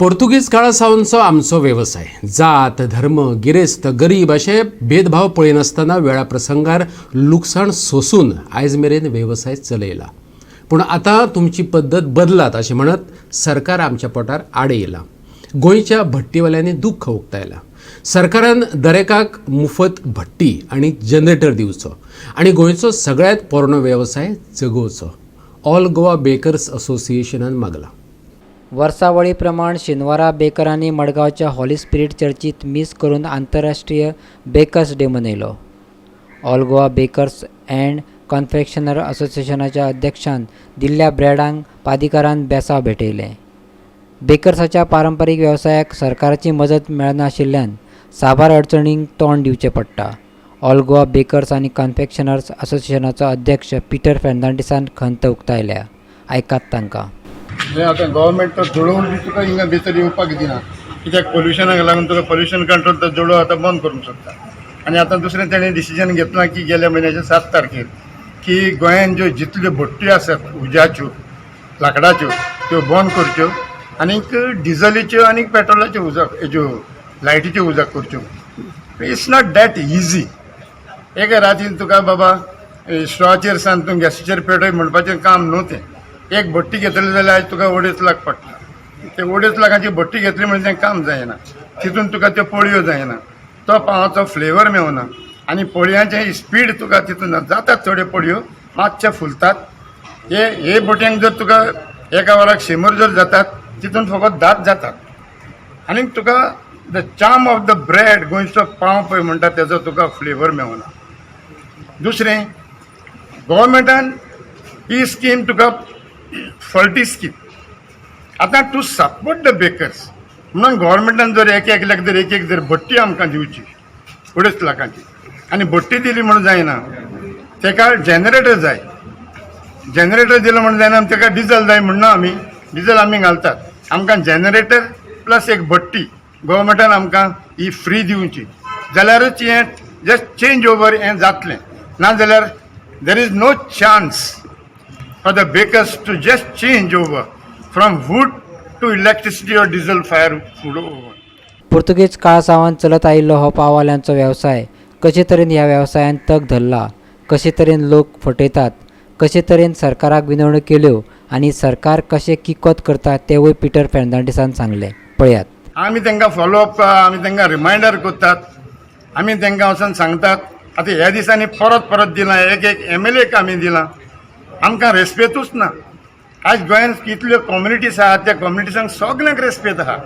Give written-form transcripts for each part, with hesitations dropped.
पोर्तुगीज काळा सावनचो आमचो वेवसाय. जात, धर्म, गिरेस्त, गरीब अशे भेदभाव पळयनासतना वेळा प्रसंगार लुकसाण सोसून आयज मेरेन वेवसाय चलयला. पूण आतां तुमची पद्दत बदलात अशें म्हणत सरकार आमच्या पोटार आड येयलां. गोंयच्या भट्टीवाल्यांनी दुख्ख उक्तायलां. सरकारान दरेकाक मुफत भट्टी आनी जनरेटर दिवचो आनी गोंयचो सगळ्यांत पोरणो वेवसाय जगोवचो, ऑल गोवा बेकर्स असोसिएशनान मागलां. वर्सावळी प्रमाण शेनवारा बेकरांनी मडगांवच्या हॉली स्पिरीट चर्चीत मीस करून आंतरराष्ट्रीय बेकर्स डे मनयलो. All Goa bakers and confectioner असोसिएशनाच्या अध्यक्षान दिल्ल्या ब्रॅडांक पादिकारान बेसांव भेटयलें. बेकर्साच्या पारंपारीक वेवसायाक सरकाराची मजत मेळनाशिल्ल्यान साबार अडचणींक तोंड दिवचें पडटा, ऑल गोवा बेकर्स आनी कॉन्फेक्शनर्स असोसिएशनाचो अध्यक्ष पिटर फेर्नांडीसान खंत उक्तायल्या. आयकात तांकां. हें आतां गव्हर्मेंट तो जळोव बी तुका हिंगा भितर येवपाक दिना, कित्याक पोल्युशनाक लागून. तुका पोल्युशन कंट्रोल तो जळोव आतां बंद करूंक सोदता. आनी आतां दुसरें तेणें डिसिजन घेतलां की गेल्या म्हयन्याच्या 7 तारखेर की गोंयान ज्यो जितल्यो भट्ट्यो आसात उज्याच्यो, लांकडाच्यो, त्यो बंद करच्यो आनीक डिझलीच्यो आनी पेट्रोलाच्यो उजक, हेज्यो लायटीच्यो उजक करच्यो. It's not that easy. एका रातीन तुका बाबा स्ट्रॉचेर सान तूं गॅसीचेर पेटय म्हणपाचें काम न्हू तें. एक भट्टी घेतली जाल्यार आयज तुका 2.5 लाख पडटा. ते 2.5 लाखाची भट्टी घेतली म्हणजे तें काम जायना. तितून तुका त्यो पोळयो जायना, तो पावाचो फ्लेवर मेवना आनी पोळयांचें स्पीड तुका तितून जातात. थोड्यो पोळयो मातशे फुलतात. हे हे बोटयांक जर तुका एका वराक 100 जर जातात, तितून फकत 10 जातात आनी तुका the charm of the bread, गोंयचो पाव पळय म्हणटा, तेजो तुका फ्लेवर मेवना. दुसरें, गव्हर्मेंटान ही स्कीम तुका फॉल्टी स्कीम. आतां टू सपोर्ट the bakers म्हणून गव्हर्मेंटान जर एक एकल्याक जर एक एक जर भट्टी आमकां दिवची 2.5 लाखांची, आनी भट्टी दिली म्हणून जायना, तेका जनरेटर जाय. जनरेटर दिलो म्हणून जायना, तेका डिझल जाय म्हणना. आमी डिझल आमी घालतात. आमकां जनरेटर प्लस एक भट्टी गव्हर्मेंटान आमकां ही फ्री दिवची जाल्यारच हें जस्ट चेंज ओवर हें जातलें. ना जाल्यार there is no chance for the bakers to just change over from wood to electricity or diesel fire food oven. पुर्तुगेज काळा सावन चलत आयिल्लो हो पाववाल्यांचो वेवसाय कशे तरेन ह्या वेवसायान तग धरला, कशे तरेन लोक फटयतात, कशे तरेन सरकाराक विनवण्यो केल्यो आनी सरकार कशें किकोत करता, तेवूय पिटर फेर्नांडीसान सांगलें. पळयात. आमी तांकां फॉलोअप, आमी तांकां रिमायंडर करतात, आमी तांकां वचून सांगतात. आतां ह्या दिसांनी परत परत दिलां, एक एक एमएलएक आमी दिलां. आमकां रेस्पेतूच ना. आयज गोंयांत कितल्यो कम्युनिटीज आहात, त्या कम्युनिटीजांक सगल्यांक रेस्पेत आहा.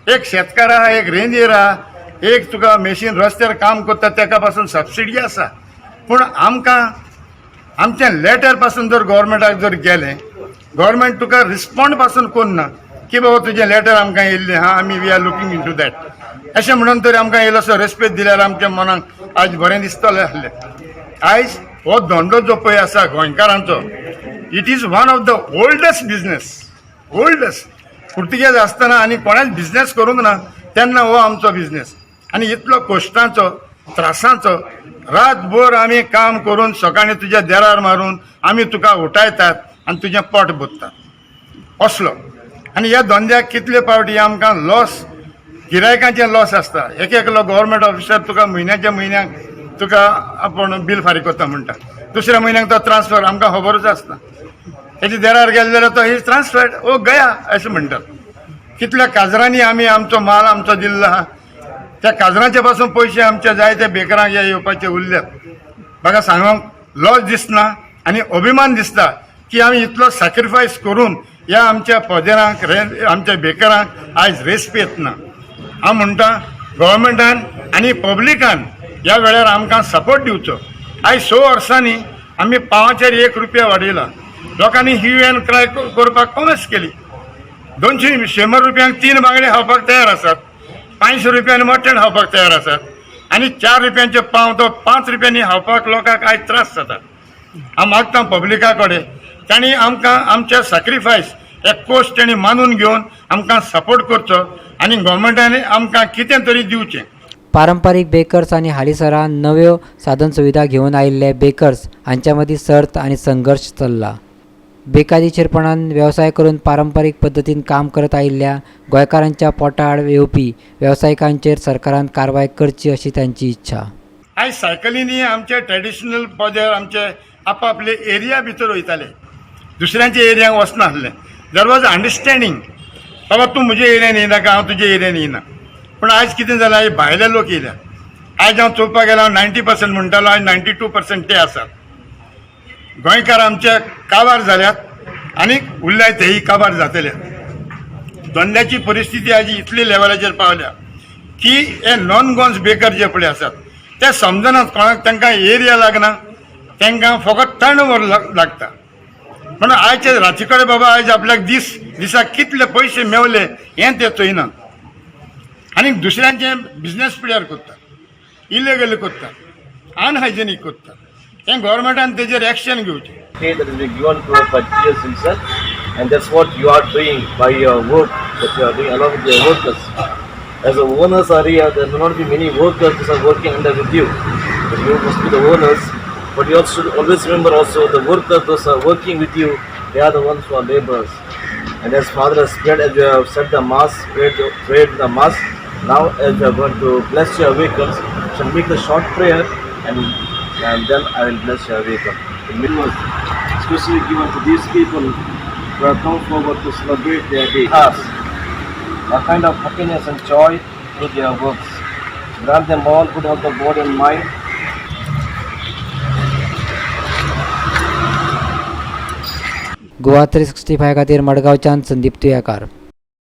एक शेतकार आहा, एक रेंदेर आहा, एक तुका मेशीन रस्त्यार काम करता, तेका पासून सबसिडी आसा. पूण आमकां आमचें लेटर पासून जर गव्हर्मेंटाक जर गेलें, गव्हर्मेंट तुका रिस्पॉन्ड पासून करना की बाबा तुजें लेटर आमकां येयल्लें आहा, आमी we are looking into that, अशें म्हणून तरी आमकां इल्लोसो रेस्पेद दिल्यार आमच्या मनाक आयज बरें दिसतलें आसलें. आयज हो धंदो जो पळय आसा गोंयकारांचो, it is one of the oldest business, oldest. पुर्तुगेज आसतना आनी कोणेच बिजनेस करूंक ना तेन्ना हो आमचो बिजनेस. आनी इतलो कश्टांचो, त्रासांचो, रातभर आमी काम करून सकाळीं तुज्या देरार मारून आमी तुका उठायतात आनी तुजें पोट भरतात असलो. आनी ह्या धंद्याक कितले फावटी आमकां लॉस, गिरायकांचे लॉस आसता. एक एकलो गव्हर्मेंट ऑफिसर तुका म्हयन्याच्या म्हयन्याक तुका आपूण बील फारीक करता म्हणटा, दुसऱ्या म्हयन्याक तो ट्रान्सफर. आमकां खबरूच आसना. तेच्या देरार गेले जाल्यार तो ही ट्रान्सफर ओ गया अशें म्हणटात. कितल्या काजरांनी आमी आमचो माल आमचो दिल्लो आहा, त्या काजरांचे पासून पयशे आमच्या जायते बेकरांक हे येवपाचे उरल्यात. म्हाका सांगूंक लॉस दिसना आनी अभिमान दिसता की आमी इतलो सॅक्रिफायस करून ह्या आमच्या पदेरांक रे, आमच्या बेकरांक आयज रेस्पेत ना. हांव म्हणटा, गव्हर्मेंटान आनी पब्लिकान ह्या वेळार आमकां सपोर्ट दिवचो. आयज 6 वर्सांनी आमी पावाचेर 1 रुपया वाडयला. लोकांनी ह्यू एन क्राय करपाक कॉमेस केली. 200, 100 रुपयांक तीन बांगडे खावपाक तयार आसात, 500 रुपयांनी मटण खावपाक तयार आसात आनी 4 रुपयांचे पाव तो 5 रुपयांनी खावपाक लोकांक आयज त्रास जाता. हांव मागता पब्लिका कडेन, तांणी आमकां आमचे सॅक्रिफायस एक कोस्ट तांणी मानून घेवन आमकां सपोर्ट करचो आनी गव्हर्मेंटान आमकां कितें तरी दिवचें. पारंपारीक बेकर्स आनी हालींसरा नव्यो साधनसुविधा घेवन आयिल्ले बेकर्स हांच्या मदीं सर्त आनी संघर्श चल्ला. बेकायदेशीरपणान वेवसाय करून पारंपारीक पद्दतीन काम करत आयिल्ल्या गोंयकारांच्या पोटा आड येवपी वेवसायिकांचेर सरकारान कारवाय करची अशी तांची इच्छा. आयज सायकलींनी आमचे ट्रेडिशनल पदर आमचे आपापले एरिया भितर वयताले, दुसऱ्यांच्या एरियांक वचनासले. There was understanding, बाबा तूं म्हज्या एरियान येयनाका, हांव तुज्या एरियान येयना. पूण आयज कितें जालां, आयज भायले लोक येयल्या. आयज हांव चोवपाक गेल्यार हांव 90% म्हणटालो, आयज 92% ते आसात. गोंयकार आमचे काबार जाल्यात आनी उरल्यात तेय काबार जातले. धंद्याची परिस्थिती आयज इतली लेवलाचेर पावल्या की हे नॉन गोन्स बेकर जे पळय आसात ते समजनात कोणाक, तांकां एरिया लागना, तांकां फकत टर्न ओवर लागता. म्हणून आयचे राती कडेन बाबा आयज आपल्याक दीस दिसाक कितले पयशे मेवले हें ते चोयनात आनी दुसऱ्यांचे बिजनेस पिड्यार करता, इलिगल करता, अनहायजेनीक करता. हें गोवोरमेंटान तेजेर एक्शन घेवचें. Faith that has been given to us by Jesus Himself, and that's what you are doing by your work that you are doing along with your workers. As the owners are here, there may not be many workers who are working under with you. But you must be the owners. But you also should always remember also the workers, those who are working with you, they are the ones who are laborers. And as Father has prayed, as you have said the Mass, prayed the Mass, now as you are going to bless your vehicles, shall make a short prayer and then I will bless your vehicle. The was especially given to these people who have come forward to celebrate their day. Us, a kind of happiness and joy through their works. Grant them all good health of body and mind. Goa 365 खातीर मडगांवच्यान संदीप तुयेकार.